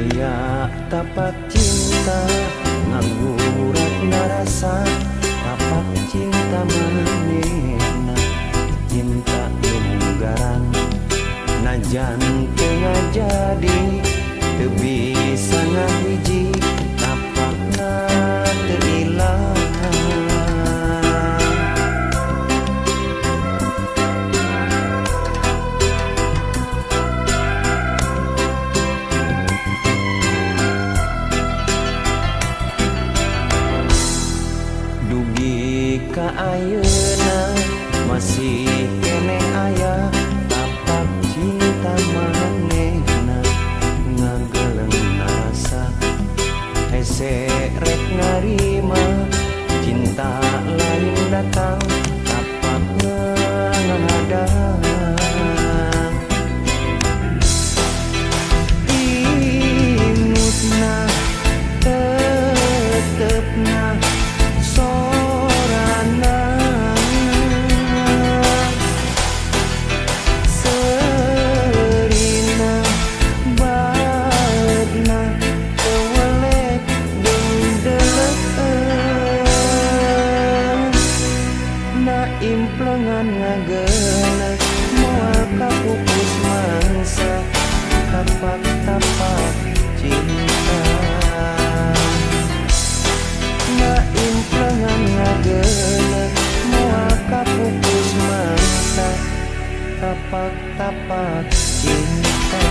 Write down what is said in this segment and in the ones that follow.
Aya tapak cinta ngagurat narasa, tapak cinta manehna cinta lunggaran. Najan teu ngajadi teu bisa ngahiji, tapakna teu ilang. Dugi ka ayeuna masih keneh aya tapak cinta manehna ngageleng rasa. Hese rek narima cinta lain datang, tapakna ngahadang. Imutna tetepna sorana, serina baetna tewelek jeung deleueun. Na implengan ngageuna moal kapupus mangsa, tapak-tapak cinta. Na implengan ngageuna moal kapupus mangsa, tapak-tapak cinta.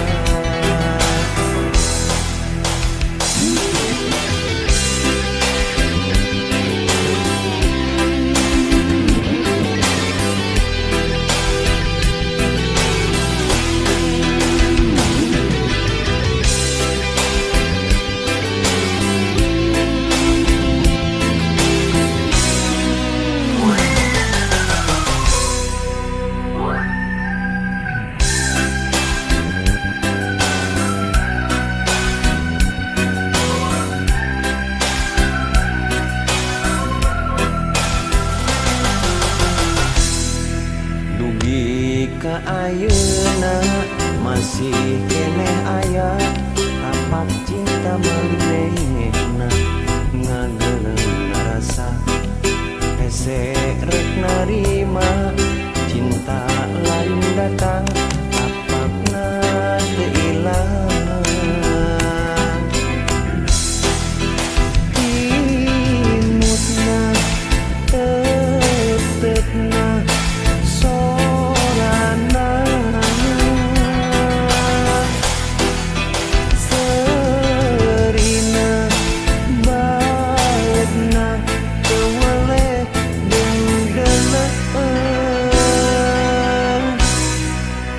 Dugi ka ayeuna masih keneh aya tapak cinta manehna ngageleng rasa. Hese rek narima cinta lain datang, tapakna teu ilang. Imutna tetepna sorana, serina baetna teweleh jeung deleueun.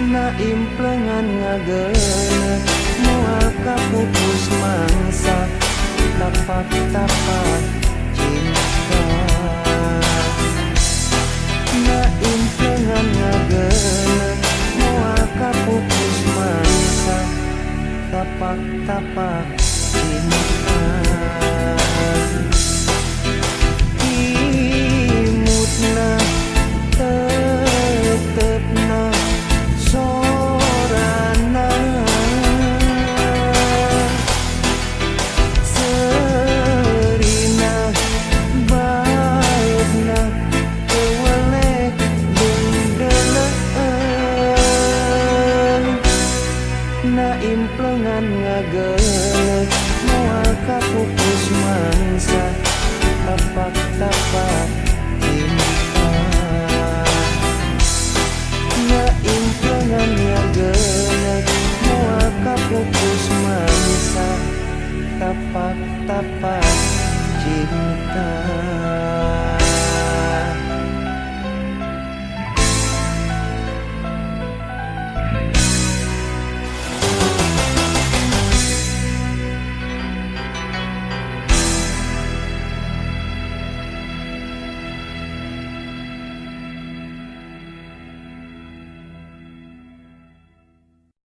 Na implengan ngageuna moal kapupus mangsa, tapak-tapak cinta. Na implengan ngageuna moal kapupus mangsa, tapak-tapak cinta. Imutna tetepna sorana, serina baetna teweleh jeung deleueun. Na implengan ngageuna moal kapupus mangsa, tapak-tapak cinta. Na implengan ngageuna moal kapupus mangsa, tapak-tapak.